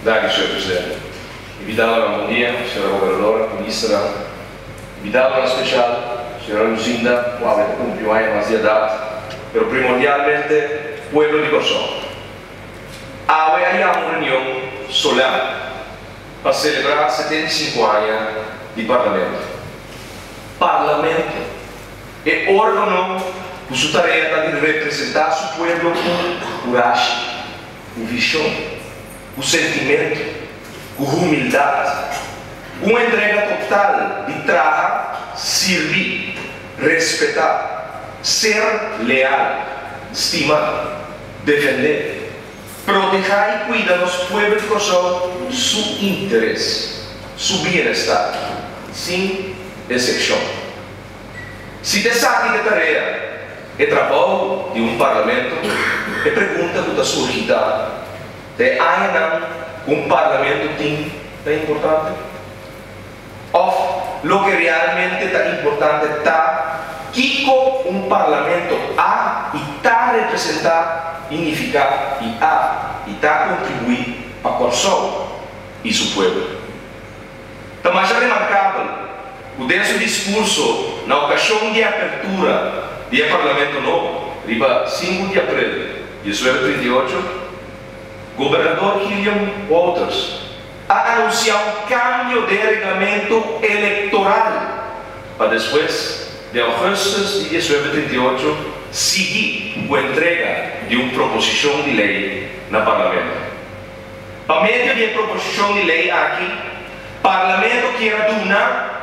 Danki, señor presidente. Invitadonan, bon dia. Señora gobernadora, ministernan, invitadonan spesial, señora Lucinda, ku awe ta kumpli un aña mas di edat, pero primordialmente pueblo di Kòrsou. Awe a yama un reunion solèm pa selebrá 75 aña di Parlamento. Parlamento, e órgano ku su tarea ta di representá su pueblo ku kurashi, ku vishon, ku sentimentu, ku humildat, ku un entrega total di traha, sirbi, respetá, ser leal, stima, defendé, protehá i kuida nos pueblo di Kòrsou su interes, su bienestar, sin eksepshon. Si ta esaki ta e tarea, e trabou di un parlamento, e pregunta ku ta surgi ta, Ta e añanan ku un parlamento tin ta importante? Òf loke realmente ta importante ta kiko un parlamento a i ta representá i nifiká i a i ta kontribuí pa Kòrsou i su pueblo? Ta masha remarkabel ku den su diskurso na okashon di e apertura di e Parlamento nobo riba 5 di aprel 1938, Gobernador Gilliam Wouters a anunsiá un kambio den e reglamento elektoral pa despues, den ougùstùs di 1938, sigui ku entrega di un proposishon di lei na Parlamento. Pa medio di e proposishon di lei aki, Parlamento kier a duna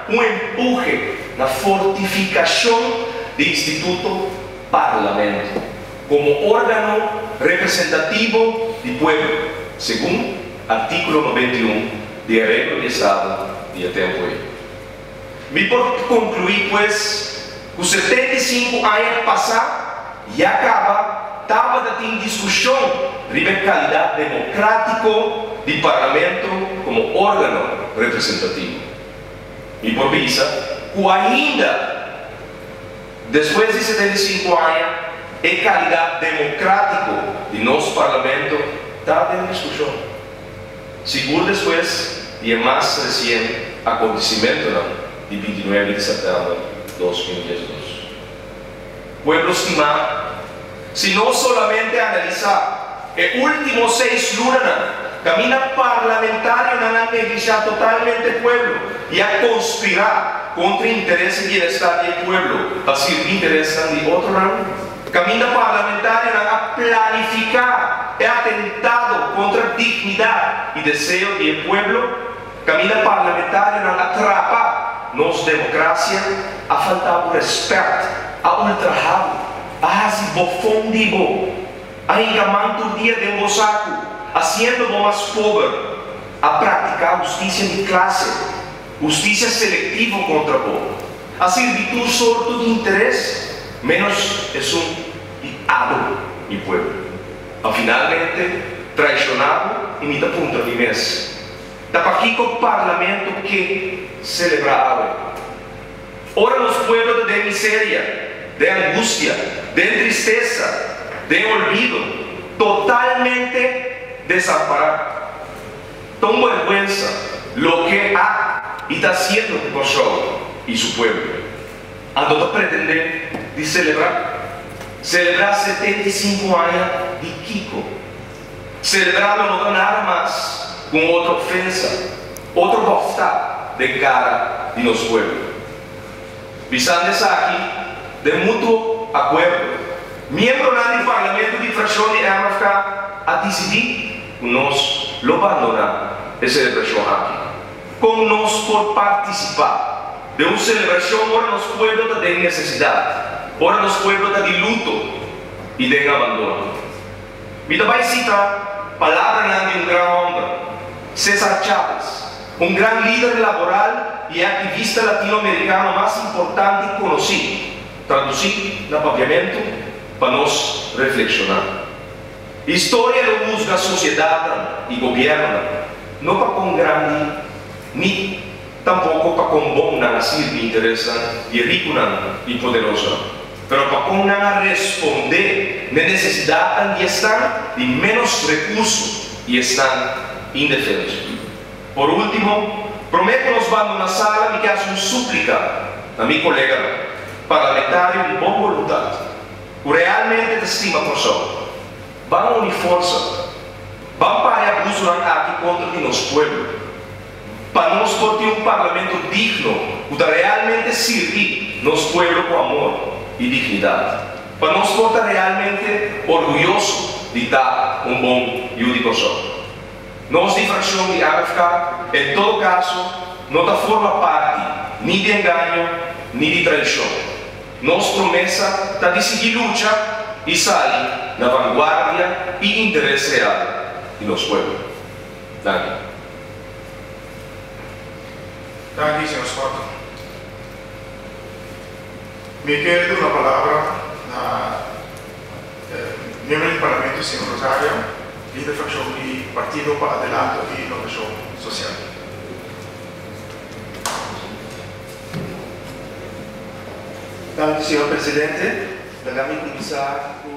un empuhe na fortifikashon di instituto Parlamento komo órgano representativo di pueblo, segun artíkulo 91 di e Areglo di Estado di e tempu ei. Mi por konkluí pues ku 75 aña pasá ya kaba tabata tin diskushon riba e kalidat demokrátiko di Parlamento komo órgano representativo. Mi por bisa ku ainda despues di 75 aña e kalidat demokrátiko di nos Parlamento ta den diskushon. Sigur despues di e mas resien akontesimentonan di 29 di sèptèmber 2012. Pueblo stimá, si nos solamente analisá e último 6 lunanan kaminda parlamentarionan a neglishá totalmente pueblo i a konspirá kontra interes i bienestar di e pueblo pa sirbi interesnan di otronan, kaminda parlamentarionan a planifiká e atentado kontra dignidat i deseo di e pueblo, kaminda parlamentarionan a trapa nos demokrasia, a falta bo rèspèt, a ultrahá bo, a hasi bofon di bo, a hinka man tur dia den bo saku, hasiendo bo mas pober, a praktiká hustisia di klase, hustisia selektivo kontra bo, a sirbi tur sorto di interes, ménos esun di abo, mi pueblo. Pa finalmente traishoná bo i mi ta puntra mi mes, ta pakiko Parlamento ke selebrá awe? Ora nos pueblo ta den miseria, den angustia, den tristesa, den olvido, totalmente desampará. Ta un bèrgwensa loke a i ta hasiendo ku Kòrsou i su pueblo. Anto ta pretendé di selebrá? Selebrá 75 aña di kiko? Selebrá lo no ta nada mas ku un otro ofensa, otro bòftá den kara di nos pueblo. Bisando esaki den mutuo akuerdo, miembronan di Parlamento di frakshon di MFK a disidí ku nos lo bandoná e selebrashon aki. Kon nos por partisipá den un selebrashon ora nos pueblo ta den nesesidat, ora nos pueblo ta di luto i den abandono? Mi ta bai sita palabranan di un gran hòmber, César Chávez, un gran lider laboral i e aktivista latinoamerikano mas importante i konosí, tradusí na papiamentu pa nos reflekshoná. Historia lo husga sosiedatnan i gobièrnunan no pa kon grandi ni tampoko pa kon bon nan a sirbi interesnan di e rikunan i poderosonan. pero pa kon nan a respondé na e nesesidatnan di esnan di ménos rekurso i esnan indefenso. Por último, promé ku nos bandoná sala mi ke hasi un súplika na mi koleganan parlamentario di bon boluntat ku realmente ta stima Kòrsou, ban uni forsa, ban para e abusonan aki kontra di nos pueblo, pa nos por tin un parlamento digno ku ta realmente sirbi nos pueblo ku amor i dignidat, pa nos por ta realmente orguyoso di ta un bon yu di Kòrsou. Nos di frakshon di AFK en todo kaso no ta forma parti ni di engaño ni di traishon. Nos promesa ta di sigui lucha i sali na vanguardia i interes real di nos pueblo. Danki. Danki, señor Schotte. Mi ke duna palabra na miembro di Parlamento, señor Rosario, lider frakshon di Partido pa Adelanto i Inovashon Sosial. Danki, señor presidente. Laga mi kuminsá ku.